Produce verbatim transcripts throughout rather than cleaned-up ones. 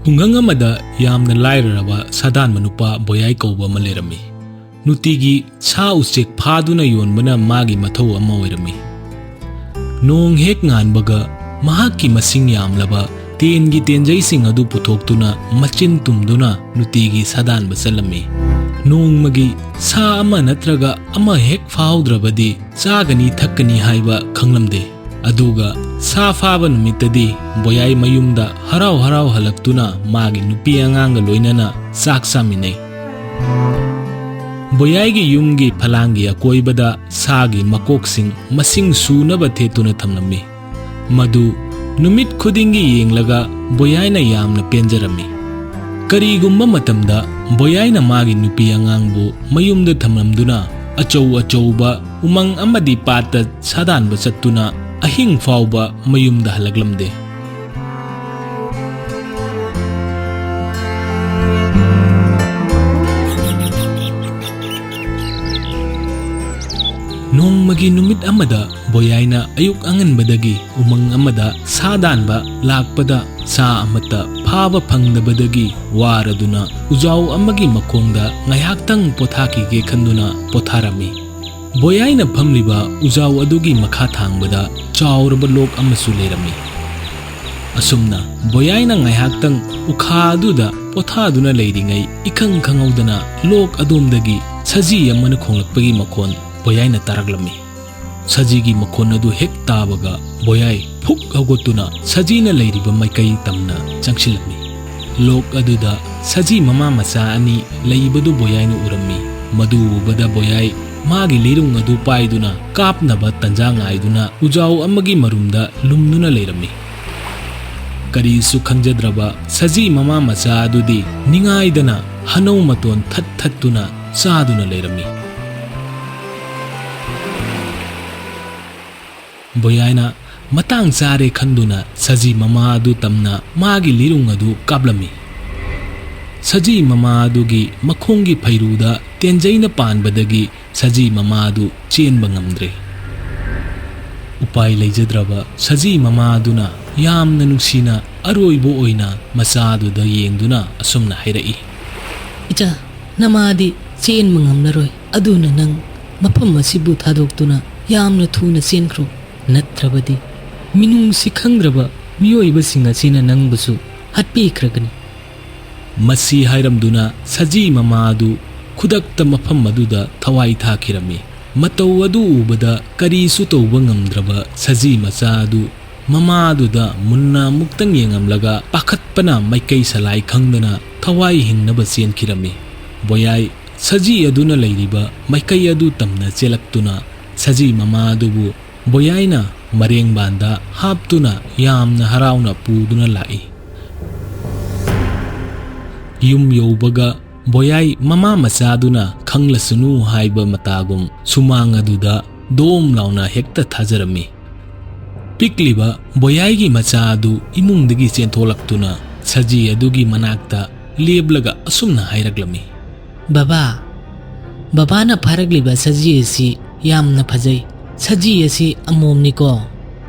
ꯈꯨꯡꯒꯪ ꯑꯃꯗ ꯌꯥꯝꯅ ꯂꯥꯏꯔꯔꯕ ꯁꯥꯗꯥꯟꯕ ꯅꯨꯄꯥ ꯕꯣꯌꯥꯏ ꯀꯧꯕ ꯑꯃ ꯂꯩꯔꯝꯃꯤ꯫ ꯅꯨꯡꯇꯤꯒꯤ ꯁꯥ ꯎꯆꯦꯛ ꯐꯥꯗꯨꯅ ꯌꯣꯟꯕꯅ ꯃꯥꯒꯤ ꯃꯊꯧ ꯑꯃ ꯑꯣꯏꯔꯝꯃꯤ꯫ ꯅꯣꯡ ꯍꯦꯛ ꯉꯥꯟꯕꯒ ꯃꯍꯥꯛꯀꯤ ꯃꯁꯤꯡ ꯌꯥꯝꯂꯕ ꯇꯦꯟꯒꯤ ꯇꯦꯟꯖꯩꯁꯤꯡ ꯑꯗꯨ ꯄꯨꯊꯣꯛꯇꯨꯅ ꯃꯆꯤꯟ ꯇꯨꯝꯗꯨꯅ ꯅꯨꯡꯇꯤꯒꯤ ꯁꯥꯗꯥꯟꯕ ꯆꯠꯂꯝꯃꯤ꯫ ꯅꯣꯡꯃꯒꯤ ꯁꯥ ꯑꯃ ꯅꯠꯇ꯭ꯔꯒ ꯑꯃ ꯍꯦꯛ ꯐꯥꯍꯧꯗ꯭ꯔꯕꯗꯤ ꯆꯥꯒꯅꯤ ꯊꯛꯀꯅꯤ ꯍꯥꯏꯕ ꯈꯪꯂꯝꯗꯦ꯫ ꯑꯗꯨꯒ ꯁꯥ ꯐꯥꯕ ꯅꯨꯃꯤꯠꯇꯗꯤ ꯕꯣꯌꯥꯏ ꯃꯌꯨꯝꯗ ꯍꯔꯥꯎ ꯍꯔꯥꯎ ꯍꯜꯂꯛꯇꯨꯅ ꯃꯥꯒꯤ ꯅꯨꯄꯤ ꯑꯉꯥꯡꯒ ꯂꯣꯏꯅꯅ ꯆꯥꯛ ꯆꯥꯃꯤꯟꯅꯩ꯫ ꯕꯣꯌꯥꯏꯒꯤ ꯌꯨꯝꯒꯤ ꯐꯂꯥꯡꯒꯤ ꯑꯀꯣꯏꯕꯗ ꯁꯥꯒꯤ ꯃꯀꯣꯛꯁꯤꯡ ꯃꯁꯤꯡ ꯁꯨꯅꯕ ꯊꯦꯠꯇꯨꯅ ꯊꯝꯂꯝꯃꯤ꯫ ꯃꯗꯨ ꯅꯨꯃꯤꯠ ꯈꯨꯗꯤꯡꯒꯤ ꯌꯦꯡꯂꯒ ꯕꯣꯌꯥꯏꯅ ꯌꯥꯝꯅ ꯄꯦꯟꯖꯔꯝꯃꯤ꯫ ꯀꯔꯤꯒꯨꯝꯕ ꯃꯇꯝꯗ ꯕꯣꯌꯥꯏꯅ ꯃꯥꯒꯤ ꯅꯨꯄꯤ ꯑꯉꯥꯡꯕꯨ ꯃꯌꯨꯝꯗ ꯊꯝꯂꯝꯗꯨꯅ ꯑꯆꯧ ꯑꯆꯧꯕ ꯎꯃꯪ ꯑꯃꯗꯤ ꯄꯥꯠꯇ ꯁꯥꯗꯥꯟꯕ ꯆꯠꯇꯨꯅ ꯑꯍꯤꯡ ꯐꯥꯎꯕ ꯃꯌꯨꯝꯗ ꯍꯜꯂꯛꯂꯝꯗꯦ꯫ ꯅꯣꯡꯃꯒꯤ ꯅꯨꯃꯤꯠ ꯑꯃꯗ ꯕꯣꯌꯥꯏꯅ ꯑꯌꯨꯛ ꯑꯉꯟꯕꯗꯒꯤ ꯎꯃꯪ ꯑꯃꯗ ꯁꯥ ꯗꯥꯟꯕ ꯂꯥꯛꯄꯗ ꯁꯥ ꯑꯃꯠꯇ ꯐꯥꯕ ꯐꯪꯗꯕꯗꯒꯤ ꯋꯥꯔꯗꯨꯅ ꯎꯖꯥꯎ ꯑꯃꯒꯤ ꯃꯈꯣꯡꯗ ꯉꯥꯏꯍꯥꯛꯇꯪ ꯄꯣꯊꯥꯈꯤꯒꯦ ꯈꯟꯗꯨꯅ ꯄꯣꯊꯥꯔꯝꯃꯤ꯫ ꯕꯣꯌꯥꯏꯅ ꯐꯝꯂꯤꯕ ꯎꯖꯥꯎ ꯑꯗꯨꯒꯤ ꯃꯈꯥ ꯊꯥꯡꯕꯗ ꯆꯥꯎꯔꯕ ꯂꯣꯛ ꯑꯃꯁꯨ ꯂꯩꯔꯝꯃꯤ꯫ ꯑꯁꯨꯝꯅ ꯕꯣꯌꯥꯏꯅ ꯉꯥꯏꯍꯥꯛꯇꯪ ꯎꯈꯥ ꯑꯗꯨꯗ ꯄꯣꯊꯥꯗꯨꯅ ꯂꯩꯔꯤꯉꯩ ꯏꯈꯪ ꯈꯪꯍꯧꯗꯅ ꯂꯣꯛ ꯑꯗꯣꯝꯗꯒꯤ ꯁꯖꯤ ꯑꯃꯅ ꯈꯣꯡꯂꯛꯄꯒꯤ ꯃꯈꯣꯟ ꯕꯣꯌꯥꯏꯅ ꯇꯥꯔꯛꯂꯝꯃꯤ꯫ ꯁꯖꯤꯒꯤ ꯃꯈꯣꯟ ꯑꯗꯨ ꯍꯦꯛ ꯇꯥꯕꯒ ꯕꯣꯌꯥꯏ ꯐꯨꯛ ꯍꯧꯒꯠꯇꯨꯅ ꯁꯖꯤꯅ ꯂꯩꯔꯤꯕ ꯃꯥꯏꯀꯩ ꯇꯝꯅ ꯆꯪꯁꯤꯜꯂꯝꯃꯤ꯫ ꯂꯣꯛ ꯑꯗꯨꯗ ꯁꯖꯤ ꯃꯃꯥ ꯃꯆꯥ ꯑꯅꯤ ꯂꯩꯕꯗꯨ ꯕꯣꯌꯥꯏꯅ ꯎꯔꯝꯃꯤ꯫ ꯃꯗꯨ ꯎꯕꯗ ꯕꯣꯌꯥꯏ ꯃꯥꯒꯤ ꯂꯤꯔꯨꯡ ꯑꯗꯨ ꯄꯥꯏꯗꯨꯅ ꯀꯥꯞꯅꯕ ꯇꯟꯖꯥ ꯉꯥꯏꯗꯨꯅ ꯎꯖꯥꯎ ꯑꯃꯒꯤ ꯃꯔꯨꯝꯗ ꯂꯨꯝꯗꯨꯅ ꯂꯩꯔꯝꯃꯤ꯫ ꯀꯔꯤꯁꯨ ꯈꯪꯖꯗ꯭ꯔꯕ ꯁꯖꯤ ꯃꯃꯥ ꯃꯆꯥ ꯑꯗꯨꯗꯤ ꯅꯤꯡꯉꯥꯏꯗꯅ ꯍꯅꯧ ꯃꯇꯣꯟ ꯊꯠ ꯊꯠꯇꯨꯅ ꯆꯥꯗꯨꯅ ꯂꯩꯔꯝꯃꯤ꯫ ꯕꯣꯌꯥꯏꯅ ꯃꯇꯥꯡ ꯆꯥꯔꯦ ꯈꯟꯗꯨꯅ ꯁꯖꯤ ꯃꯃꯥ ꯑꯗꯨ ꯇꯝꯅ ꯃꯥꯒꯤ ꯂꯤꯔꯨꯡ ꯑꯗꯨ ꯀꯥꯞꯂꯝꯃꯤ꯫ ꯁꯖꯤ ꯃꯃꯥ ꯑꯗꯨꯒꯤ ꯃꯈꯣꯡꯒꯤ ꯐꯩꯔꯨꯗ ꯇꯦꯟꯖꯩꯅ ꯄꯥꯟꯕꯗꯒꯤ ꯁꯖꯤ ꯃꯃꯥ ꯑꯗꯨ ꯆꯦꯟꯕ ꯉꯝꯗ꯭ꯔꯦ꯫ ꯎꯄꯥꯏ ꯂꯩꯖꯗ꯭ꯔꯕ ꯁꯖꯤ ꯃꯃꯥ ꯑꯗꯨꯅ ꯌꯥꯝꯅ ꯅꯨꯡꯁꯤꯅ ꯑꯔꯣꯏꯕ ꯑꯣꯏꯅ ꯃꯆꯥꯗꯨꯗ ꯌꯦꯡꯗꯨꯅ ꯑꯁꯨꯝꯅ ꯍꯥꯏꯔꯛꯏ꯫ "ꯏꯆꯥ, ꯅꯃꯥꯗꯤ ꯆꯦꯟꯕ ꯉꯝꯂꯔꯣꯏ, ꯑꯗꯨꯅ ꯅꯪ ꯃꯐꯝ ꯑꯁꯤꯕꯨ ꯊꯥꯗꯣꯛꯇꯨꯅ ꯌꯥꯝꯅ ꯊꯨꯅ ꯆꯦꯟꯈ꯭ꯔꯣ, ꯅꯠꯇ꯭ꯔꯕꯗꯤ ꯃꯤꯅꯨꯡꯁꯤ ꯈꯪꯗ꯭ꯔꯕ ꯃꯤꯑꯣꯏꯕꯁꯤꯡ ꯑꯁꯤꯅ ꯅꯪꯕꯨꯁꯨ ꯍꯥꯠꯄꯤꯈ꯭ꯔꯒꯅꯤ꯫" ꯃꯁꯤ ꯍꯥꯏꯔꯝꯗꯨꯅ ꯁꯖꯤ ꯃꯃꯥ ꯑꯗꯨ ꯈꯨꯗꯛꯇ ꯃꯐꯝ ꯑꯗꯨꯗ ꯊꯋꯥꯏ ꯊꯥꯈꯤꯔꯝꯃꯤ꯫ ꯃꯇꯧ ꯑꯗꯨ ꯎꯕꯗ ꯀꯔꯤꯁꯨ ꯇꯧꯕ ꯉꯝꯗ꯭ꯔꯕ ꯁꯖꯤ ꯃꯆꯥ ꯑꯗꯨ ꯃꯃꯥꯗꯨꯗ ꯃꯨꯟꯅ ꯑꯃꯨꯛꯇꯪ ꯌꯦꯡꯉꯝꯂꯒ ꯄꯥꯈꯠꯄꯅ ꯃꯥꯏꯀꯩ ꯁꯂꯥꯏ ꯈꯪꯗꯅ ꯊꯋꯥꯏ ꯍꯤꯡꯅꯕ ꯆꯦꯟꯈꯤꯔꯝꯃꯤ꯫ ꯕꯣꯌꯥꯏ ꯁꯖꯤ ꯑꯗꯨꯅ ꯂꯩꯔꯤꯕ ꯃꯥꯏꯀꯩ ꯑꯗꯨ ꯇꯝꯅ ꯆꯦꯜꯂꯛꯇꯨꯅ ꯁꯖꯤ ꯃꯃꯥ ꯑꯗꯨꯕꯨ ꯕꯣꯌꯥꯏꯅ ꯃꯔꯦꯡꯕꯥꯟꯗ ꯍꯥꯞꯇꯨꯅ ꯌꯥꯝꯅ ꯍꯔꯥꯎꯅ ꯄꯨꯗꯨꯅ ꯂꯥꯛꯏ꯫ ꯌꯨꯝ ꯌꯧꯕꯒ ꯕꯣꯌꯥꯏ ꯃꯃꯥ ꯃꯆꯥꯗꯨꯅ ꯈꯪꯂꯁꯅꯨ ꯍꯥꯏꯕ ꯃꯇꯥꯒꯨꯝ ꯁꯨꯃꯥꯡ ꯑꯗꯨꯗ ꯗꯣꯝ ꯂꯥꯎꯅ ꯍꯦꯛꯇ ꯊꯥꯖꯔꯝꯃꯤ꯫ ꯄꯤꯛꯂꯤꯕ ꯕꯣꯌꯥꯏꯒꯤ ꯃꯆꯥ ꯑꯗꯨ ꯏꯃꯨꯡꯗꯒꯤ ꯆꯦꯟꯊꯣꯛꯂꯛꯇꯨꯅ ꯁꯖꯤ ꯑꯗꯨꯒꯤ ꯃꯅꯥꯛꯇ ꯂꯦꯞꯂꯒ ꯑꯁꯨꯝꯅ ꯍꯥꯏꯔꯛꯂꯝꯃꯤ꯫ "ꯕꯕꯥ, ꯕꯕꯥꯅ ꯐꯥꯔꯛꯂꯤꯕ ꯁꯖꯤ ꯑꯁꯤ ꯌꯥꯝꯅ ꯐꯖꯩ꯫ ꯁꯖꯤ ꯑꯁꯤ ꯑꯃꯣꯝꯅꯤꯀꯣ?"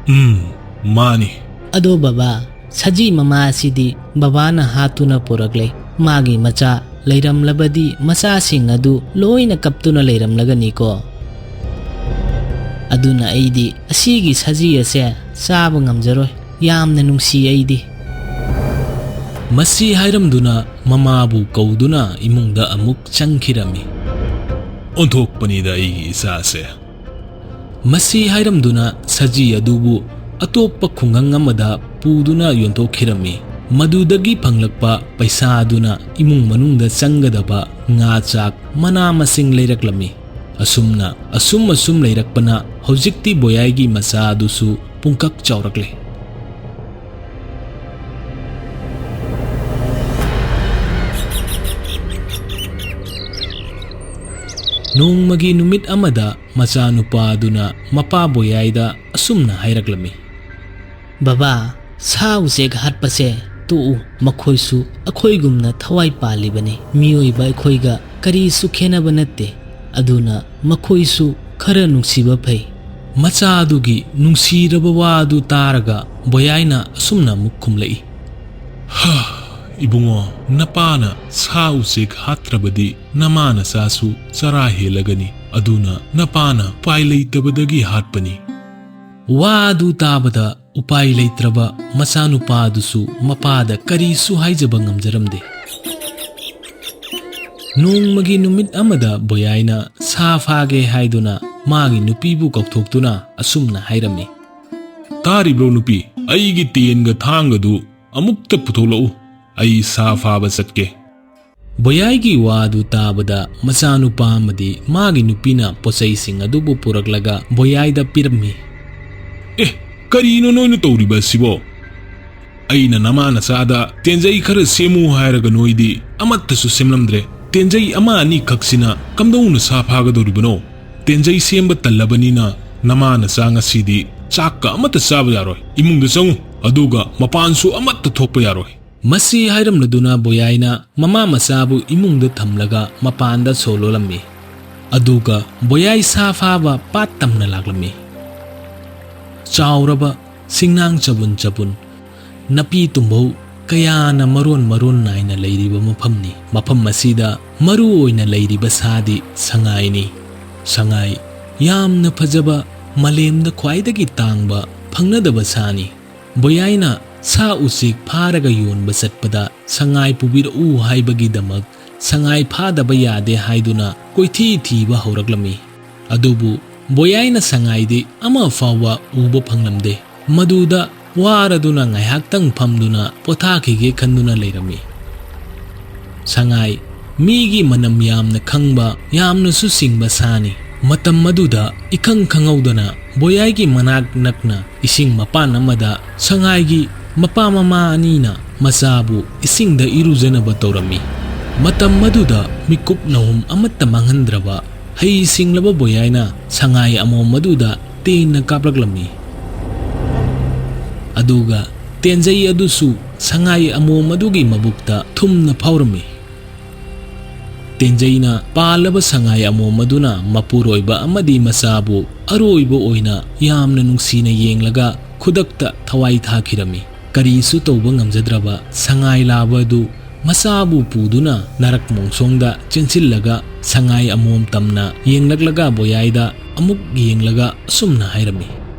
"ꯎꯝ, ꯃꯥꯅꯤ꯫" "ꯑꯗꯣ ꯕꯕꯥ, ꯁꯖꯤ ꯃꯃꯥ ꯑꯁꯤꯗꯤ ꯕꯕꯥꯅ ꯍꯥꯠꯇꯨꯅ ꯄꯨꯔꯛꯂꯦ꯫ ꯃꯥꯒꯤ ꯃꯆꯥ ꯂꯩꯔꯝꯂꯕꯗꯤ ꯃꯆꯥꯁꯤꯡ ꯑꯗꯨ ꯂꯣꯏꯅ ꯀꯞꯇꯨꯅ ꯂꯩꯔꯝꯂꯒꯅꯤꯀꯣ꯫ ꯑꯗꯨꯅ ꯑꯩꯗꯤ ꯑꯁꯤꯒꯤ ꯁꯖꯤ ꯑꯁꯦ ꯆꯥꯕ ꯉꯝꯖꯔꯣꯏ꯫ ꯌꯥꯝꯅ ꯅꯨꯡꯁꯤ ꯑꯩꯗꯤ꯫" ꯃꯁꯤ ꯍꯥꯏꯔꯝꯗꯨꯅ ꯃꯃꯥꯕꯨ ꯀꯧꯗꯨꯅ ꯏꯃꯨꯡꯗ ꯑꯃꯨꯛ ꯆꯪꯈꯤꯔꯝꯃꯤ꯫ "ꯑꯣꯟꯊꯣꯛꯄꯅꯤꯗ ꯑꯩꯒꯤ ꯏꯆꯥꯁꯦ꯫" ꯃꯁꯤ ꯍꯥꯏꯔꯝꯗꯨꯅ ꯁꯖꯤ ꯑꯗꯨꯕꯨ ꯑꯇꯣꯞꯄ ꯈꯨꯡꯒꯪ ꯑꯃꯗ ꯄꯨꯗꯨꯅ ꯌꯣꯟꯊꯣꯛꯈꯤꯔꯝꯃꯤ꯫ ꯃꯗꯨꯗꯒꯤ ꯐꯪꯂꯛꯄ ꯄꯩꯁꯥ ꯑꯗꯨꯅ ꯏꯃꯨꯡ ꯃꯅꯨꯡꯗ ꯆꯪꯒꯗꯕ ꯉꯥ ꯆꯥꯛ, ꯃꯅꯥ ꯃꯁꯤꯡ ꯂꯩꯔꯛꯂꯝꯃꯤ꯫ ꯑꯁꯨꯝꯅ ꯑꯁꯨꯝ ꯑꯁꯨꯝ ꯂꯩꯔꯛꯄꯅ ꯍꯧꯖꯤꯛꯇꯤ ꯕꯣꯌꯥꯏꯒꯤ ꯃꯆꯥ ꯑꯗꯨꯁꯨ ꯄꯨꯡꯀꯛ ꯆꯥꯎꯔꯛꯂꯦ꯫ ꯅꯣꯡꯃꯒꯤ ꯅꯨꯃꯤꯠ ꯑꯃꯗ ꯃꯆꯥꯅꯨꯄꯥ ꯑꯗꯨꯅ ꯃꯄꯥ ꯕꯣꯌꯥꯏꯗ ꯑꯁꯨꯝꯅ ꯍꯥꯏꯔꯛꯂꯝꯃꯤ꯫ "ꯕꯕꯥ, ꯁꯥ ꯎꯆꯦꯛ ꯍꯥꯠꯄꯁꯦ ꯇꯣꯛꯎ꯫ ꯃꯈꯣꯏꯁꯨ ꯑꯩꯈꯣꯏꯒꯨꯝꯅ ꯊꯋꯥꯏ ꯄꯥꯜꯂꯤꯕꯅꯤ꯫ ꯃꯤꯑꯣꯏꯕ ꯑꯩꯈꯣꯏꯒ ꯀꯔꯤꯁꯨ ꯈꯦꯠꯅꯕ ꯅꯠꯇꯦ꯫ ꯑꯗꯨꯅ ꯃꯈꯣꯏꯁꯨ ꯈꯔ ꯅꯨꯡꯁꯤꯕ ꯐꯩ꯫ ꯃꯆꯥꯗꯨꯒꯤ ꯅꯨꯡꯁꯤꯔꯕ ꯋꯥ ꯑꯗꯨ ꯇꯥꯔꯒ ꯕꯣꯌꯥꯏꯅ ꯑꯁꯨꯝꯅ ꯑꯃꯨꯛ ꯈꯨꯝꯂꯛꯏ꯫ "ꯍꯥ, ꯏꯕꯨꯡꯉꯣ, ꯅꯄꯥꯅ ꯁꯥ ꯎꯆꯦꯛ ꯍꯥꯠꯇ꯭ꯔꯕꯗꯤ ꯅꯃꯥ ꯅꯆꯥꯁꯨ ꯆꯔꯥ ꯍꯦꯜꯂꯒꯅꯤ꯫ ꯑꯗꯨꯅ ꯅꯄꯥꯅ ꯎꯄꯥꯏ ꯂꯩꯇꯕꯗꯒꯤ ꯍꯥꯠꯄꯅꯤ"꯫ ꯋꯥ ꯑꯗꯨ ꯇꯥꯕꯗ ꯎꯄꯥꯏ ꯂꯩꯇ꯭ꯔꯕ ꯃꯆꯥꯅꯨꯄꯥꯗꯨꯁꯨ ꯃꯄꯥꯗ ꯀꯔꯤꯁꯨ ꯍꯥꯏꯖꯕ ꯉꯝꯖꯔꯝꯗꯦ꯫ ꯅꯣꯡꯃꯒꯤ ꯅꯨꯃꯤꯠ ꯑꯃꯗ ꯕꯣꯌꯥꯏꯅ ꯁꯥ ꯐꯥꯒꯦ ꯍꯥꯏꯗꯨꯅ ꯃꯥꯒꯤ ꯅꯨꯄꯤꯕꯨ ꯀꯧꯊꯣꯛꯇꯨꯅ ꯑꯁꯨꯝꯅ ꯍꯥꯏꯔꯝꯃꯤ꯫ "ꯇꯥꯔꯤꯕ꯭ꯔꯣ ꯅꯨꯄꯤ? ꯑꯩꯒꯤ ꯇꯦꯟꯒ ꯊꯥꯡꯒꯗꯨ ꯑꯃꯨꯛꯇ ꯄꯨꯊꯣꯛꯂꯛꯎ, ꯑꯩ ꯁꯥ ꯐꯥꯕ ꯆꯠꯀꯦ"꯫ ꯕꯣꯌꯥꯏꯒꯤ ꯋꯥ ꯑꯗꯨ ꯇꯥꯕꯗ ꯃꯆꯥꯅꯨꯄꯥ ꯑꯃꯗꯤ ꯃꯥꯒꯤ ꯅꯨꯄꯤꯅ ꯄꯣꯠꯆꯩꯁꯤꯡ ꯑꯗꯨꯕꯨ ꯄꯨꯔꯛꯂꯒ ꯕꯣꯌꯥꯏꯗ ꯄꯤꯔꯝꯃꯤ꯫ "ꯑꯦ, ꯀꯔꯤꯅꯣ ꯅꯣꯏꯅ ꯇꯧꯔꯤꯕ ꯑꯁꯤꯕꯣ? ꯑꯩꯅ ꯅꯃꯥ ꯅꯆꯥꯗ ꯇꯦꯟꯖꯩ ꯈꯔ ꯁꯦꯝꯃꯨ ꯍꯥꯏꯔꯒ ꯅꯣꯏꯗꯤ ꯑꯃꯠꯇꯁꯨ ꯁꯦꯝꯂꯝꯗ꯭ꯔꯦ꯫ ꯇꯦꯟꯖꯩ ꯑꯃ ꯑꯅꯤ ꯈꯛꯁꯤꯅ ꯀꯝꯗꯧꯅ ꯁꯥ ꯐꯥꯒꯗꯧꯔꯤꯕꯅꯣ? ꯇꯦꯟꯖꯩ ꯁꯦꯝꯕ ꯇꯜꯂꯕꯅꯤꯅ ꯅꯃꯥ ꯅꯆꯥ ꯉꯁꯤꯗꯤ ꯆꯥꯛꯀ ꯑꯃꯠꯇ ꯆꯥꯕ ꯌꯥꯔꯣꯏ꯫ ꯏꯃꯨꯡꯗ ꯆꯪꯉꯨ, ꯑꯗꯨꯒ ꯃꯄꯥꯟꯁꯨ ꯑꯃꯠꯇ ꯊꯣꯛꯄ ꯌꯥꯔꯣꯏ"꯫ ꯃꯁꯤ ꯍꯥꯏꯔꯝꯂꯗꯨꯅ ꯕꯣꯌꯥꯏꯅ ꯃꯃꯥ ꯃꯆꯥꯕꯨ ꯏꯃꯨꯡꯗ ꯊꯝꯂꯒ ꯃꯄꯥꯟꯗ ꯁꯣ ꯂꯣꯜꯂꯝꯃꯤ꯫ ꯑꯗꯨꯒ ꯕꯣꯌꯥꯏ ꯁꯥ ꯐꯥꯕ ꯄꯥꯠ ꯇꯝꯅ ꯂꯥꯛꯂꯝꯃꯤ꯫ ꯆꯥꯎꯔꯕ ꯁꯤꯡꯅꯥꯡ ꯆꯕꯨꯟ ꯆꯕꯨꯟ, ꯅꯥꯄꯤ ꯇꯨꯝꯕꯧ ꯀꯌꯥꯅ ꯃꯔꯣꯟ ꯃꯔꯣꯟ ꯅꯥꯏꯅ ꯂꯩꯔꯤꯕ ꯃꯐꯝꯅꯤ꯫ ꯃꯐꯝ ꯑꯁꯤꯗ ꯃꯔꯨ ꯑꯣꯏꯅ ꯂꯩꯔꯤꯕ ꯁꯥꯗꯤ ꯁꯉꯥꯏꯅꯤ꯫ ꯁꯉꯥꯏ ꯌꯥꯝꯅ ꯐꯖꯕ, ꯃꯥꯂꯦꯝꯗ ꯈ꯭ꯋꯥꯏꯗꯒꯤ ꯇꯥꯡꯕ, ꯐꯪꯅꯗꯕ ꯁꯥꯅꯤ꯫ ꯕꯣꯌꯥꯏꯅ ꯁꯥ ꯎꯆꯦꯛ ꯐꯥꯔꯒ ꯌꯣꯟꯕ ꯆꯠꯄꯗ ꯁꯉꯥꯏ ꯄꯨꯕꯤꯔꯛꯎ ꯍꯥꯏꯕꯒꯤꯗꯃꯛ ꯁꯉꯥꯏ ꯐꯥꯗꯕ ꯌꯥꯗꯦ ꯍꯥꯏꯗꯨꯅ ꯀꯣꯏꯊꯤ ꯊꯤꯕ ꯍꯧꯔꯛꯂꯝꯃꯤ꯫ ꯑꯗꯨꯕꯨ ꯕꯣꯌꯥꯏꯅ ꯁꯉꯥꯏꯗꯤ ꯑꯃ ꯐꯥꯎꯕ ꯎꯕ ꯐꯪꯂꯝꯗꯦ꯫ ꯃꯗꯨꯗ ꯋꯥꯔꯗꯨꯅ ꯉꯥꯏꯍꯥꯛꯇꯪ ꯐꯝꯗꯨꯅ ꯄꯣꯊꯥꯈꯤꯒꯦ ꯈꯟꯗꯨꯅ ꯂꯩꯔꯝꯃꯤ꯫ ꯁꯉꯥꯏ ꯃꯤꯒꯤ ꯃꯅꯝ ꯌꯥꯝꯅ ꯈꯪꯕ, ꯌꯥꯝꯅꯁꯨ ꯁꯤꯡꯕ ꯁꯥꯅꯤ꯫ ꯃꯇꯝ ꯑꯗꯨꯗ ꯏꯈꯪ ꯈꯪꯍꯧꯗꯅ ꯕꯣꯌꯥꯏꯒꯤ ꯃꯅꯥꯛ ꯅꯛꯅ ꯏꯁꯤꯡ ꯃꯄꯥꯟ ꯑꯃꯗ ꯁꯉꯥꯏꯒꯤ ꯃꯄꯥ ꯃꯃꯥ ꯑꯅꯤꯅ ꯃꯆꯥꯕꯨ ꯏꯁꯤꯡꯗ ꯏꯔꯨꯖꯅꯕ ꯇꯧꯔꯝꯃꯤ꯫ ꯃꯇꯝ ꯑꯗꯨꯗ ꯃꯤꯀꯨꯞ ꯅꯍꯨꯝ ꯑꯃꯠꯇ ꯃꯥꯡꯍꯟꯗ꯭ꯔꯕ ꯍꯩ ꯁꯤꯡꯂꯕ ꯕꯣꯌꯥꯏꯅ ꯁꯉꯥꯏ ꯑꯃꯣꯝ ꯑꯗꯨꯗ ꯇꯦꯟꯅ ꯀꯥꯞꯂꯛꯂꯝꯃꯤ꯫ ꯑꯗꯨꯒ ꯇꯦꯟꯖꯩ ꯑꯗꯨꯁꯨ ꯁꯉꯥꯏ ꯑꯃꯣꯝ ꯑꯗꯨꯒꯤ ꯃꯕꯨꯛꯇ ꯊꯨꯝꯅ ꯐꯥꯎꯔꯝꯃꯤ꯫ ꯇꯦꯟꯖꯩꯅ ꯄꯥꯜꯂꯕ ꯁꯉꯥꯏ ꯑꯃꯣꯝ ꯑꯗꯨꯅ ꯃꯄꯨꯔꯣꯏꯕ ꯑꯃꯗꯤ ꯃꯆꯥꯕꯨ ꯑꯔꯣꯏꯕ ꯑꯣꯏꯅ ꯌꯥꯝꯅ ꯅꯨꯡꯁꯤꯅ ꯌꯦꯡꯂꯒ ꯈꯨꯗꯛꯇ ꯊꯋꯥꯏ ꯊꯥꯈꯤꯔꯝꯃꯤ꯫ ꯀꯔꯤꯁꯨ ꯇꯧꯕ ꯉꯝꯖꯗ꯭ꯔꯕ ꯁꯉꯥꯏ ꯂꯥꯕ ꯑꯗꯨ ꯃꯆꯥꯕꯨ ꯄꯨꯗꯨꯅ ꯅꯥꯔꯛ ꯃꯣꯡꯁꯣꯡꯗ ꯆꯦꯟꯁꯤꯜꯂꯒ ꯁꯉꯥꯏ ꯑꯃꯣꯝ ꯇꯝꯅ ꯌꯦꯡꯂꯛꯂꯒ ꯕꯣꯌꯥꯏꯗ ꯑꯃꯨꯛ ꯌꯦꯡꯂꯒ ꯑꯁꯨꯝꯅ ꯍꯥꯏꯔꯝꯃꯤ꯫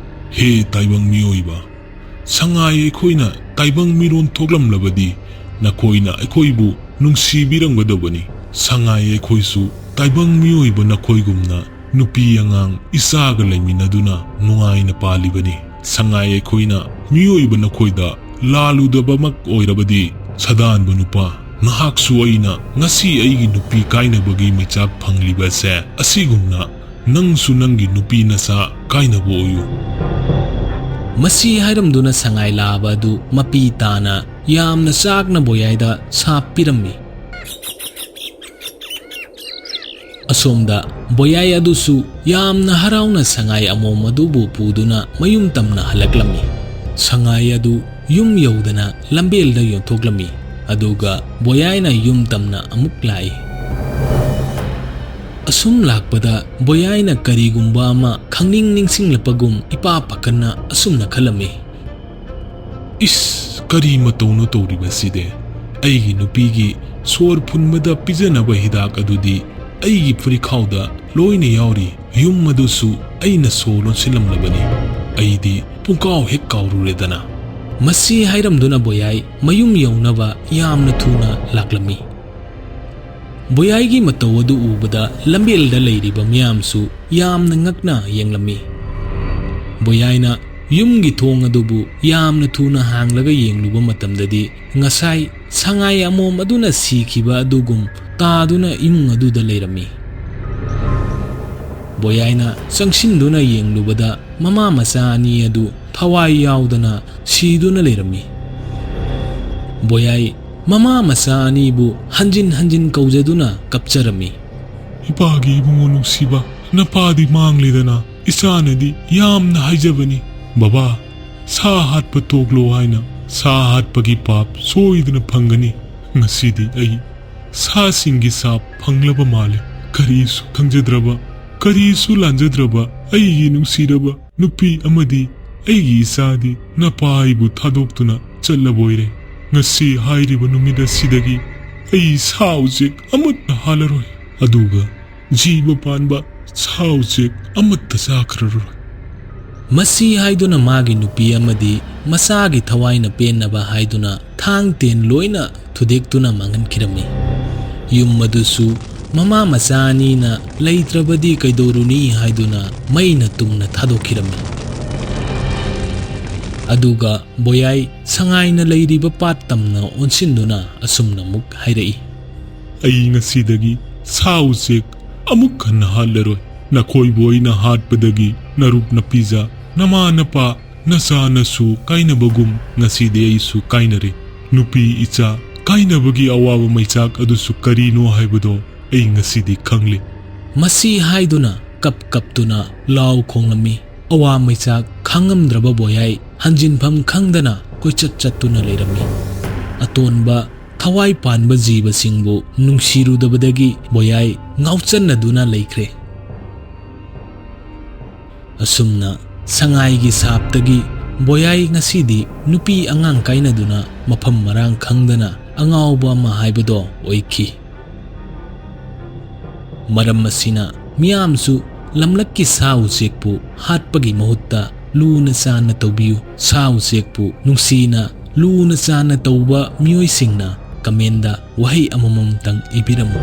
ꯍꯦ ꯇꯥꯏꯕꯪ ꯃꯤꯑꯣꯏꯕ, ꯁꯉꯥꯏ ꯑꯩꯈꯣꯏꯅ ꯇꯥꯏꯕꯪ ꯃꯤꯔꯣꯟ ꯊꯣꯛꯂꯝꯂꯕꯗꯤ ꯅꯈꯣꯏꯅ ꯑꯩꯈꯣꯏꯕꯨ ꯅꯨꯡꯁꯤꯕꯤꯔꯝꯒꯗꯕꯅꯤ꯫ ꯁꯉꯥꯏ ꯑꯩꯈꯣꯏꯁꯨ ꯇꯥꯏꯕꯪ ꯃꯤꯑꯣꯏꯕ ꯅꯈꯣꯏꯒꯨꯝꯅ ꯅꯨꯄꯤ ꯑꯉꯥꯡ ꯏꯆꯥꯒ ꯂꯩꯃꯤꯟꯅꯗꯨꯅ ꯅꯨꯡꯉꯥꯏꯅ ꯄꯥꯜꯂꯤꯕꯅꯤ꯫ ꯁꯉꯥꯏ ꯑꯩꯈꯣꯏꯅ ꯃꯤꯑꯣꯏꯕ ꯅꯈꯣꯏꯗ ꯂꯥꯜꯂꯨꯗꯕꯃꯛ ꯑꯣꯏꯔꯕꯗꯤ, ꯁꯗꯥꯟꯕ ꯅꯨꯄꯥ, ꯉꯍꯥꯛꯁꯨ ꯑꯩꯅ ꯉꯁꯤ ꯑꯩꯒꯤ ꯅꯨꯄꯤ ꯀꯥꯏꯅꯕꯒꯤ ꯃꯩꯆꯥꯛ ꯐꯪꯂꯤꯕꯁꯦ ꯑꯁꯤꯒꯨꯝꯅ ꯅꯪꯁꯨ ꯅꯪꯒꯤ ꯅꯨꯄꯤ ꯅꯆꯥ ꯀꯥꯏꯅꯕ ꯑꯣꯏꯌꯨ꯫ ꯃꯁꯤ ꯍꯥꯏꯔꯝꯗꯨꯅ ꯁꯉꯥꯏ ꯂꯥꯕ ꯑꯗꯨ ꯃꯄꯤ ꯇꯥꯅ ꯌꯥꯝꯅ ꯆꯥꯛꯅ ꯕꯣꯌꯥꯏꯗ ꯁꯥꯞ ꯄꯤꯔꯝꯃꯤ꯫ ꯑꯁꯣꯝꯗ ꯕꯣꯌꯥꯏ ꯑꯗꯨꯁꯨ ꯌꯥꯝꯅ ꯍꯔꯥꯎꯅ ꯁꯉꯥꯏ ꯑꯃꯣꯝ ꯑꯗꯨꯕꯨ ꯄꯨꯗꯨꯅ ꯃꯌꯨꯝ ꯇꯝꯅ ꯍꯜꯂꯛꯂꯝꯃꯤ꯫ ꯁꯉꯥꯏ ꯑꯗꯨ ꯌꯨꯝ ꯌꯧꯗꯅ ꯂꯝꯕꯦꯜꯗ ꯌꯣꯟꯊꯣꯛꯂꯝꯃꯤ꯫ ꯑꯗꯨꯒ ꯕꯣꯌꯥꯏꯅ ꯌꯨꯝ ꯇꯝꯅ ꯑꯃꯨꯛ ꯂꯥꯛꯏ꯫ ꯑꯁꯨꯝ ꯂꯥꯛꯄꯗ ꯕꯣꯌꯥꯏꯅ ꯀꯔꯤꯒꯨꯝꯕ ꯑꯃ ꯈꯪꯅꯤꯡ ꯅꯤꯡꯁꯤꯡꯂꯛꯄꯒꯨꯝ ꯏꯄꯥ ꯄꯥꯈꯠꯅ ꯑꯁꯨꯝꯅ ꯈꯜꯂꯝꯃꯤ꯫ ꯏꯁ, ꯀꯔꯤ ꯃꯇꯧꯅꯣ ꯇꯧꯔꯤꯕꯁꯤꯗꯤ? ꯑꯩꯒꯤ ꯅꯨꯄꯤꯒꯤ ꯁꯣꯔ ꯐꯨꯟꯕꯗ ꯄꯤꯖꯅꯕ ꯍꯤꯗꯥꯛ ꯑꯗꯨꯗꯤ ꯑꯩꯒꯤ ꯐꯨꯔꯤꯈꯥꯎꯗ ꯂꯣꯏꯅ ꯌꯥꯎꯔꯤ꯫ ꯌꯨꯝ ꯑꯗꯨꯁꯨ ꯑꯩꯅ ꯁꯣ ꯂꯣꯟꯁꯤꯜꯂꯝꯂꯕꯅꯤ꯫ ꯑꯩꯗꯤ ꯄꯨꯡꯀꯥꯎ ꯍꯦꯛ ꯀꯥꯎꯔꯨꯔꯦꯗꯅ꯫ ꯃꯁꯤ ꯍꯥꯏꯔꯝꯗꯨꯅ ꯕꯣꯌꯥꯏ ꯃꯌꯨꯝ ꯌꯧꯅꯕ ꯌꯥꯝꯅ ꯊꯨꯅ ꯂꯥꯛꯂꯝꯃꯤ꯫ ꯕꯣꯌꯥꯏꯒꯤ ꯃꯇꯧ ꯑꯗꯨ ꯎꯕꯗ ꯂꯝꯕꯦꯜꯗ ꯂꯩꯔꯤꯕ ꯃꯤꯌꯥꯝꯁꯨ ꯌꯥꯝꯅ ꯉꯛꯅ ꯌꯦꯡꯂꯝꯃꯤ꯫ ꯕꯣꯌꯥꯏꯅ ꯌꯨꯝꯒꯤ ꯊꯣꯡ ꯑꯗꯨꯕꯨ ꯌꯥꯝꯅ ꯊꯨꯅ ꯍꯥꯡꯂꯒ ꯌꯦꯡꯂꯨꯕ ꯃꯇꯝꯗꯗꯤ, ꯉꯁꯥꯏ ꯁꯉꯥꯏ ꯑꯃꯣꯝ ꯑꯗꯨꯅ ꯁꯤꯈꯤꯕ ꯑꯗꯨꯒꯨꯝ ꯇꯥꯗꯨꯅ ꯏꯃꯨꯡ ꯑꯗꯨꯗ ꯂꯩꯔꯝꯃꯤ꯫ ꯕꯣꯌꯥꯏꯅ ꯆꯪꯁꯤꯟꯗꯨꯅ ꯌꯦꯡꯂꯨꯕꯗ, ꯃꯃꯥ ꯃꯆꯥ ꯑꯅꯤ ꯑꯗꯨ ꯊꯋꯥꯏ ꯌꯥꯎꯗꯅ ꯁꯤꯗꯨꯅ ꯂꯩꯔꯝꯃꯤ꯫ ꯕꯣꯌꯥꯏ ꯃꯃꯥ ꯃꯆꯥ ꯑꯅꯤꯕꯨ ꯍꯟꯖꯤꯟ ꯍꯟꯖꯤꯟ ꯀꯧꯖꯗꯨꯅ ꯀꯞꯆꯔꯝꯃꯤ꯫ "ꯏꯄꯥꯒꯤ ꯏꯕꯨꯡꯉꯣ ꯅꯨꯡꯁꯤꯕ, ꯅꯄꯥꯗꯤ ꯃꯥꯡꯂꯦꯗꯅ, ꯏꯆꯥꯅꯗꯤ ꯌꯥꯝꯅ ꯍꯥꯏꯖꯕꯅꯤ, ꯕꯕꯥ, ꯁꯥ ꯍꯥꯠꯄ ꯇꯣꯛꯂꯣ ꯍꯥꯏꯅ꯫ ꯁꯥ ꯍꯥꯠꯄꯒꯤ ꯄꯥꯞ ꯁꯣꯏꯗꯅ ꯐꯪꯒꯅꯤ꯫ ꯉꯁꯤꯗꯤ ꯑꯩ ꯁꯥꯁꯤꯡꯒꯤ ꯁꯥꯞ ꯐꯪꯂꯕ ꯃꯥꯜꯂꯦ꯫ ꯀꯔꯤꯁꯨ ꯈꯪꯖꯗ꯭ꯔꯕ ꯀꯔꯤꯁꯨ ꯂꯥꯟꯖꯗ꯭ꯔꯕ ꯑꯩꯒꯤ ꯅꯨꯡꯁꯤꯔꯕ ꯅꯨꯄꯤ ꯑꯃꯗꯤ ꯑꯩꯒꯤ ꯏꯆꯥꯗꯤ ꯅꯄꯥꯏꯕꯨ ꯊꯥꯗꯣꯛꯇꯨꯅ ꯆꯠꯂꯕꯣꯏꯔꯦ꯫ ꯉꯁꯤ ꯍꯥꯏꯔꯤꯕ ꯅꯨꯃꯤꯠ ꯑꯁꯤꯗꯒꯤ ꯑꯩ ꯁꯥ ꯎꯆꯦꯛ ꯑꯃꯠꯇ ꯍꯥꯠꯂꯔꯣꯏ, ꯑꯗꯨꯒ ꯖꯤꯕ ꯄꯥꯟꯕ ꯁꯥ ꯎꯆꯦꯛ ꯑꯃꯠꯇ ꯆꯥꯈ꯭ꯔꯔꯣꯏ꯫ ꯃꯁꯤ ꯍꯥꯏꯗꯨꯅ ꯃꯥꯒꯤ ꯅꯨꯄꯤ ꯑꯃꯗꯤ ꯃꯆꯥꯒꯤ ꯊꯋꯥꯏꯅ ꯄꯦꯟꯅꯕ ꯍꯥꯏꯗꯨꯅ ꯊꯥꯡ ꯇꯦꯟ ꯂꯣꯏꯅ ꯊꯨꯗꯦꯛꯇꯨꯅ ꯃꯥꯡꯍꯟꯈꯤꯔꯝꯃꯤ꯫ ꯌꯨꯝ ꯑꯗꯨꯁꯨ ꯃꯃꯥ ꯃꯆꯥ ꯑꯅꯤꯅ ꯂꯩꯇ꯭ꯔꯕꯗꯤ ꯀꯩꯗꯧꯔꯨꯅꯤ ꯍꯥꯏꯗꯨꯅ ꯃꯩꯅ ꯇꯨꯝꯅ ꯊꯥꯗꯣꯛꯈꯤꯔꯝꯃꯤ꯫ ꯑꯗꯨꯒ ꯕꯣꯌꯥꯏ ꯁꯉꯥꯏꯅ ꯂꯩꯔꯤꯕ ꯄꯥꯠ ꯇꯝꯅ ꯑꯣꯟꯁꯤꯟꯗꯨꯅ ꯑꯁꯨꯝꯅ ꯑꯃꯨꯛ ꯍꯥꯏꯔꯛꯏ꯫ ꯑꯩ ꯉꯁꯤꯗꯒꯤ ꯁꯥ ꯎꯆꯦꯛ ꯑꯃꯨꯛ ꯍꯟꯅ ꯍꯥꯠꯂꯔꯣꯏ꯫ ꯅꯈꯣꯏꯕꯨ ꯑꯩꯅ ꯍꯥꯠꯄꯗꯒꯤ ꯅꯔꯨꯞ ꯅꯄꯤꯖ, ꯅꯃꯥ ꯅꯄꯥ, ꯅꯆꯥ ꯅꯁꯨ ꯀꯥꯏꯅꯕꯒꯨꯝ ꯉꯁꯤꯗꯤ ꯑꯩꯁꯨ ꯀꯥꯏꯅꯔꯦ꯫ ꯅꯨꯄꯤ ꯏꯆꯥ ꯀꯥꯏꯅꯕꯒꯤ ꯑꯋꯥꯕ ꯃꯩꯆꯥꯛ ꯑꯗꯨꯁꯨ ꯀꯔꯤꯅꯣ ꯍꯥꯏꯕꯗꯣ ꯑꯩ ꯉꯁꯤꯗꯤ ꯈꯪꯂꯦ꯫ ꯃꯁꯤ ꯍꯥꯏꯗꯨꯅ ꯀꯞ ꯀꯞꯇꯨꯅ ꯂꯥꯎ ꯈꯣꯡꯂꯝꯃꯤ꯫ ꯑꯋꯥ ꯃꯩꯆꯥꯛ ꯈꯥꯡꯉꯝꯗ꯭ꯔꯕ ꯕꯣꯌꯥꯏ ꯍꯟꯖꯤꯟꯐꯝ ꯈꯪꯗꯅ ꯀꯣꯏꯆꯠ ꯆꯠꯇꯨꯅ ꯂꯩꯔꯝꯃꯤ꯫ ꯑꯇꯣꯟꯕ ꯊꯋꯥꯏ ꯄꯥꯟꯕ ꯖꯤꯕꯁꯤꯡꯕꯨ ꯅꯨꯡꯁꯤꯔꯨꯗꯕꯗꯒꯤ ꯕꯣꯌꯥꯏ ꯉꯥꯎꯆꯟꯅꯗꯨꯅ ꯂꯩꯈ꯭ꯔꯦ꯫ ꯑꯁꯨꯝꯅ ꯁꯉꯥꯏꯒꯤ ꯁꯥꯞꯇꯒꯤ ꯕꯣꯌꯥꯏ ꯉꯁꯤꯗꯤ ꯅꯨꯄꯤ ꯑꯉꯥꯡ ꯀꯥꯏꯅꯗꯨꯅ ꯃꯐꯝ ꯃꯔꯥꯡ ꯈꯪꯗꯅ ꯑꯉꯥꯎꯕ ꯑꯃ ꯍꯥꯏꯕꯗꯣ ꯑꯣꯏꯈꯤ꯫ ꯃꯔꯝ ꯑꯁꯤꯅ ꯃꯤꯌꯥꯝꯁꯨ ꯂꯝꯂꯛꯀꯤ ꯁꯥ ꯎꯆꯦꯛꯄꯨ ꯍꯥꯠꯄꯒꯤ ꯃꯍꯨꯠꯇ ꯂꯨꯅ ꯆꯥꯟꯅ ꯇꯧꯕꯤꯌꯨ꯫ ꯁꯥ ꯎꯆꯦꯛꯄꯨ ꯅꯨꯡꯁꯤꯅ ꯂꯨꯅ ꯆꯥꯟꯅ ꯇꯧꯕ ꯃꯤꯑꯣꯏꯁꯤꯡꯅ ꯀꯃꯦꯟꯗ ꯋꯥꯍꯩ ꯑꯃꯃꯝꯇꯪ ꯏꯕꯤꯔꯝꯃꯨ꯫